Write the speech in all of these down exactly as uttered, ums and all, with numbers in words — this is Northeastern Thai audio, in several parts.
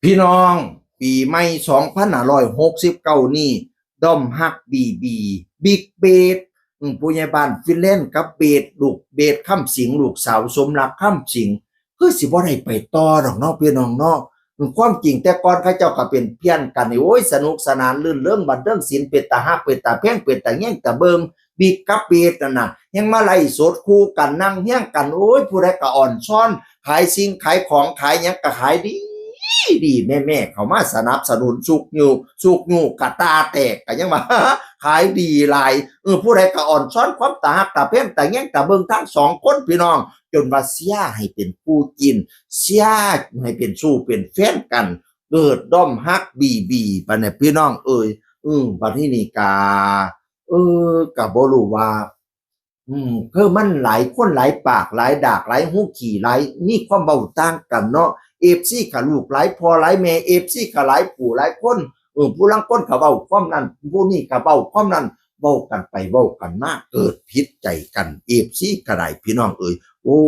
พี่น้อง ปีใหม่สองพันห้าร้อยหกสิบเก้านี่ ด้อมฮักบีบี บิ๊กเบส อืม ผู้ใหญ่บ้านฟินแลนด์กับเบส ลูกเบส คำสิง ลูกสาวสมรัก คำสิง คือสิบ่ได้ไปต่อดอกเนาะพี่น้องเนาะ อืม ความจริงแต่ก่อนเขาเจ้าก็เป็นเพี้ยนกันนี่ โอ้ย สนุกสนานรื่นเริงบันเทิงศิลป์ เป็นตาฮัก เป็นตาแพง เป็นตาแยงตาเบิ่ง บิ๊กกับเบสนั่นน่ะ ยังมาไลฟ์สดคู่กัน นั่งเฮียงกัน โอ้ย ผู้ใดก็อ่อนซ้อน ขายสิ่งขายของ ขายหยังก็ขายดี ดี แม่ๆ เข้ามาสนับสนุน สุกยู สุกยู กะตาแตก ก็ยังว่า ขายดีหลาย เออ ผู้ใดก็อ่อนซ้อนความตาฮักตาแพงตาแยงตาเบิ่งทั้งสองคนพี่น้อง จนว่าเชียร์ให้เป็นคู่จิ้น เชียร์ให้เป็นชู้เป็นแฟนกัน เกิดด้อมฮักบีบี ปะเนี่ยพี่น้องเอ้ย เออ บัดนี้นี่กา เออ ก็บ่รู้ว่า อืม คือมันหลายคนหลายปากหลายดากหลายหูขี้หลาย มีความเว้าต่างกันเนาะ เอฟซี ก็ลูกหลายพ่อหลายแม่ เอฟซี ก็หลายผู้หลายคน เออ ผู้ลางคนก็เว้าความนั้น ผู้นี้ก็เว้าความนั้น เว้ากันไปเว้ากันมา เกิดผิดใจกัน เอฟซี ก็ได้พี่น้องเอ้ย โอ้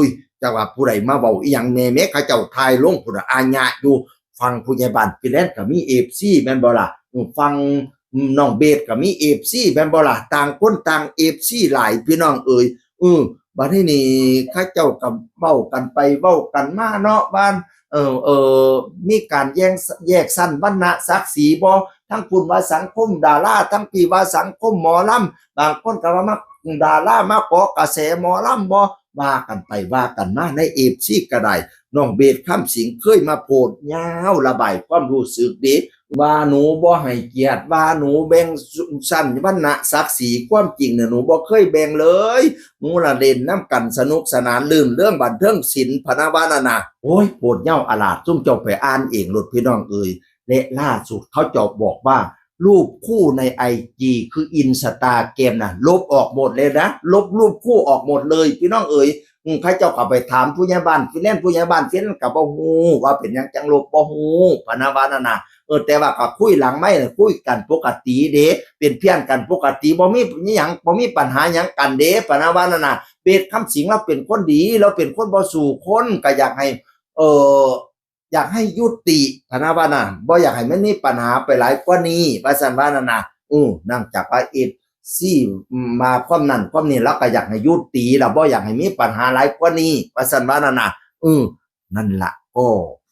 ย จักว่าผู้ใดมาเว้าอีหยังแน่แม้ เขาเจ้าถ่ายลงพุ้นน่ะ อาญะอยู่ ฝั่งผู้ใหญ่บ้านฟินแลนด์ก็มี เอฟซี แม่นบ่ล่ะ อืม ฝั่ง อืม น้องเบสก็มี เอฟซี แม่นบ่ล่ะ ต่างคนต่าง เอฟซี หลายพี่น้องเอ้ย เออ บัดนี้นี่เขาเจ้าก็เว้ากันไปเว้ากันมาเนาะ ว่า เออ เออ มีการแย่ง แยกชั้นวรรณะศักดิ์ศรีบ่ ทั้งพุ้นว่าสังคมดารา ทั้งพี้ว่าสังคมหมอลำ บางคนก็ว่ามา ดารามาเกาะกระแสหมอลำบ่ ว่ากันไปว่ากันมา ใน เอฟซี ก็ได้ น้องเบส คำสิง เคยมาโพสต์ยาวระบายความรู้สึกเด้ ว่าหนูบ่ให้เกียรติ ว่าหนูแบ่งชั้นวรรณะศักดิ์ศรี ความจริงน่ะหนูบ่เคยแบ่งเลย หนูละเล่นนำกันสนุกสนานรื่นเริงบันเทิงศิลป์ พะนะว่านั่นน่ะ โอ้ย โพสต์ยาวอะหลาด ซุมเจ้าไปอ่านเองโลดพี่น้องเอ้ย และล่าสุดเขาเจ้าบอกว่า รูปคู่ในไอจี คือ Instagram นะ ลบออกหมดเลยนะ ลบรูปคู่ออกหมดเลยพี่น้องเอ๋ย อืม เขาเจ้าก็ไปถามผู้ใหญ่บ้านฟินแลนด์ ผู้ใหญ่บ้านฟินแลนด์ก็บ่ฮู้ว่าเป็นหยังจั่งลบ บ่ฮู้ พะนะว่านั่นน่ะ เออ แต่ว่าก็คุยหลังไมค์น่ะ คุยกันปกติเด้ เป็นเพี้ยนกันปกติ บ่มีอิหยัง บ่มีปัญหาหยังกันเด้ พะนะว่านั่นน่ะ เบส คำสิง ลาวเป็นคนดี ลาวเป็นคนบ่สู้คน ก็อยากให้ เอ่อ อยากให้ยุติ พะนะว่าน่ะ บ่อยากให้มันมีปัญหาไปหลายกว่านี้ ว่าซั่นว่านั่นน่ะ อือ เนื่องจากว่า เอฟซี มาความนั้นความนี้ ลาวก็อยากให้ยุติ ลาวบ่อยากให้มีปัญหาหลายกว่านี้ ว่าซั่นว่านั่นน่ะ อือ นั่นล่ะ ก็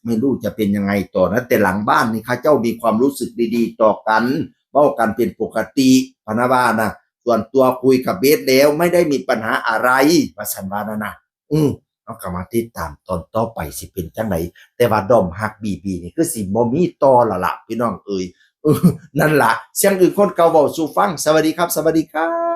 ไม่รู้จะเป็นยังไงต่อนะ แต่หลังบ้านนี่เขาเจ้ามีความรู้สึกดีๆต่อกัน เว้ากันเป็นปกติ พะนะว่าน่ะ ส่วนตัวคุยกับเบสแล้วไม่ได้มีปัญหาอะไร ว่าซั่นว่านั่นน่ะ อือ เฮาก็มาติดตามตอนต่อไปสิเป็นจั่งใด แต่ว่าด้อมฮักบีบีนี่คือสิบ่มีต่อแล้วล่ะพี่น้องเอ๋ย เออ นั่นล่ะ เสียงอื่นคนเก่าเว้าสู่ฟัง สวัสดีครับ สวัสดีครับ